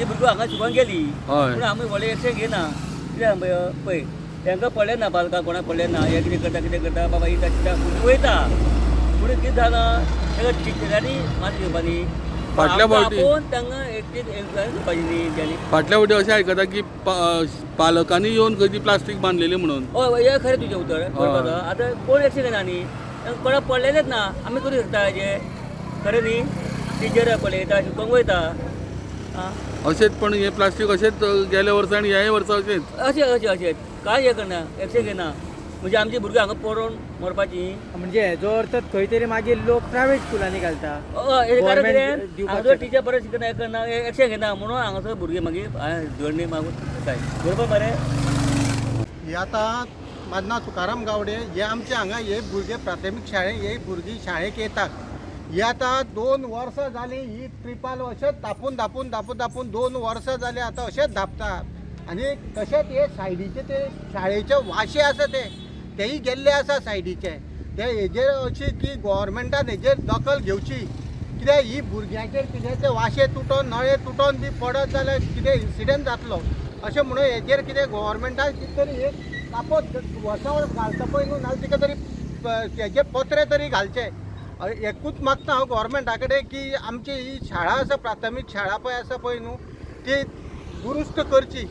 म्हाजी भुरगीं हांगा शिकोन गेली. हय. पूण आमी व्हडलें एक्शन घेना. कित्याक पळय तांकां पडलें ना, पालकां कोणाक पडलें ना. हें कितें करता, कितें करता बाबा, ही ताची फुडें वयता. पूण कितें जालां, ताका टिचरांनी मात घेवपा न्ही. फाटल्या फावटी- आपोवन तांकां एक इन्फ्लुयन्स दिवपाची न्ही तेंच्यांनी. फाटल्या फावटी अशें आयकता की पालकांनी येवन खंय ती प्लास्टीक बांदलेली म्हणून. हय, हें खरें तुजें उतर, बरोबर आसा. आतां कोण एक्शन घेना न्ही, तांकां कोणाक पडलेलेंच ना. आमी करूं शकता हेजें? खरें न्ही? टिचर पळयता, शिकोवंक वयता. आं. अशेंच, पण हें प्लास्टीक अशेंच गेल्या वर्सा आनी ह्याय वर्सा अशेंच. अशें अशें अशें काय हें करना, एक्शन घेना. म्हणजे आमची भुरगीं हांगा पडोन मरपाची. म्हणजे हेजो अर्थ खंय तरी मागीर लोक प्रायवेट स्कुलांनी घालता. हें कारण Government कितें, दिवपाक हांगासर शकना. टिचर बरें शिकना, हें करना, एक्शन घेना म्हणून हांगासर भुरगीं मागीर जोडणी मागून काय, बरोबर मरे? हे आतां म्हाजें नांव तुकाराम गावडे. हे आमचे हांगा हे भुरगे प्राथमीक शाळेक, हे भुरगीं शाळेक येतात. हे आतां 2 वर्सां जालीं ही त्रिपाल अशेंच धापून धापून धापून धापून 2 वर्सां जालीं, आतां अशेंच धापता. आनी तशेंच हे सायडीचे ते शाळेचे वाशे आसा ते तेय गेल्ले आसा सायडीचे ते. हेजेर अशी की गोवोरमेंटान हेजेर दखल घेवची, कित्याक ही भुरग्यांचेर कितें ते वाशे तुटोन, नळे तुटोन बी पडत जाल्यार कितें इन्सिडंट जातलो. अशें म्हणून हेजेर कितें गोवोरमेंटान कितें तरी एक कापत वर्सा वर्स घालता पळय न्हू, नाल्यार तिका तरी तेजे पत्रे तरी घालचे. एकूच मागता हांव गोवोरमेंटा कडेन की आमची ही शाळा आसा, प्राथमीक शाळा पळय आसा पळय न्हू, ती दुरुस्त करची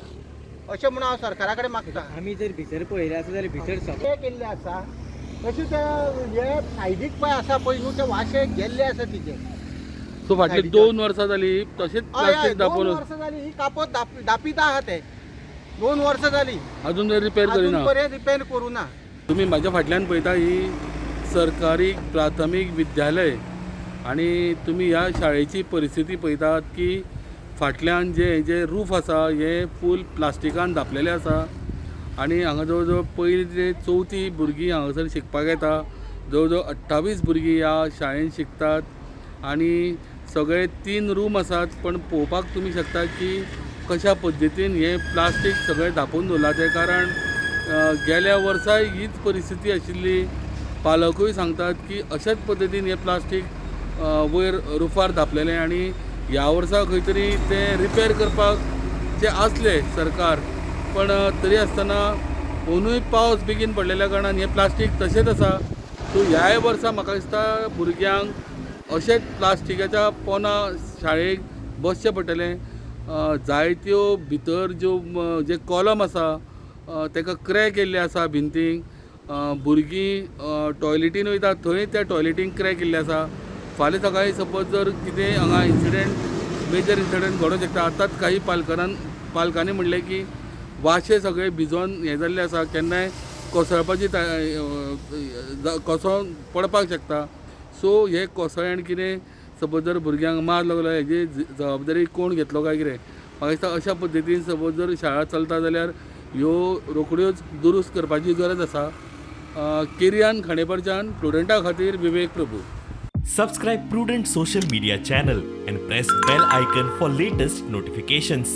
अशें म्हणून हांव सरकारा कडेन मागता. आमी जर भितर पळयलें आसा जाल्यार भितर सगळें ते केल्ले आसा, तशें ते हे सायडीक पळय आसा पळय न्हू, ते वाशे गेल्ले आसा तिजे. सो फाटली सायडीच्या. 2 वर्सां जाली तशेंच हय हय प्लास्टीक दोन दापोवन. वर्सां जाली ही कापत दापिता आहा ते, 2 वर्सां जाली. अजून रिपेर अजून करिना. पर्यंत रिपेर करूं ना. तुम्ही माझ्या फाटल्यान पळयता ही सरकारी प्राथमीक विद्यालय आनी तुमी ह्या शाळेची परिस्थिती पळयतात की फाटल्यान जे जे रूफ आसा हे फूल प्लास्टिकान धापलेले आसा. आनी हांगा जवळ जवळ पयली ते चवथी भुरगीं हांगासर शिकपाक येता. जवळ जवळ 28 भुरगीं ह्या शाळेन शिकतात आनी सगळे तीन रूम आसात, पण पळोवपाक तुमी शकता की कशा पद्दतीन हें प्लास्टीक सगळें धापून दवरलां तें. कारण गेल्या वर्साय हीच परिस्थिती आशिल्ली. पालकूय सांगतात की अशेच पद्दतीन हें प्लास्टीक वयर रुफार धापलेलें आनी ह्या वर्सा खंय तरी तें रिपेर करपाक जे आसले सरकार, पण तरी आसतना अंदूय पावस बेगीन पडलेल्या कारणान हें प्लास्टीक तशेंच आसा. सो ह्याय वर्सा म्हाका दिसता भुरग्यांक अशेंच प्लास्टिकाच्या पोना शाळेक बसचें पडटलें. जायत्यो भितर ज्यो जे कॉलम आसा ताका क्रॅक येयल्ले आसा भिंतींक. भुरगीं टॉयलेटीन वयता थंय त्या टॉयलेटींक क्रॅक येयल्ले आसा. फाल्यां सकाळीं सपोज जर कितें हांगा इन्सिडंट, मेजर इन्सिडंट घडोवंक शकता. आतांच काही पालकांनी म्हणलें की वाशे सगळे भिजोन हें जाल्ले आसा, केन्नाय कोसळपाची कोसळोन पडपाक शकता. सो हे कोसळ्ळे आनी कितें सपोज जर भुरग्यांक मार लागलो, हेजी जबाबदारी कोण घेतलो काय कितें? म्हाका दिसता अशा पद्दतीन सपोज जर शाळा चलता जाल्यार ह्यो रोखड्योच दुरुस्त करपाची गरज आसा. केरयान खांडेपारच्यान प्रुडंटा खातीर विवेक Prabhu. Subscribe Prudent Social Media channel and press bell icon for latest notifications.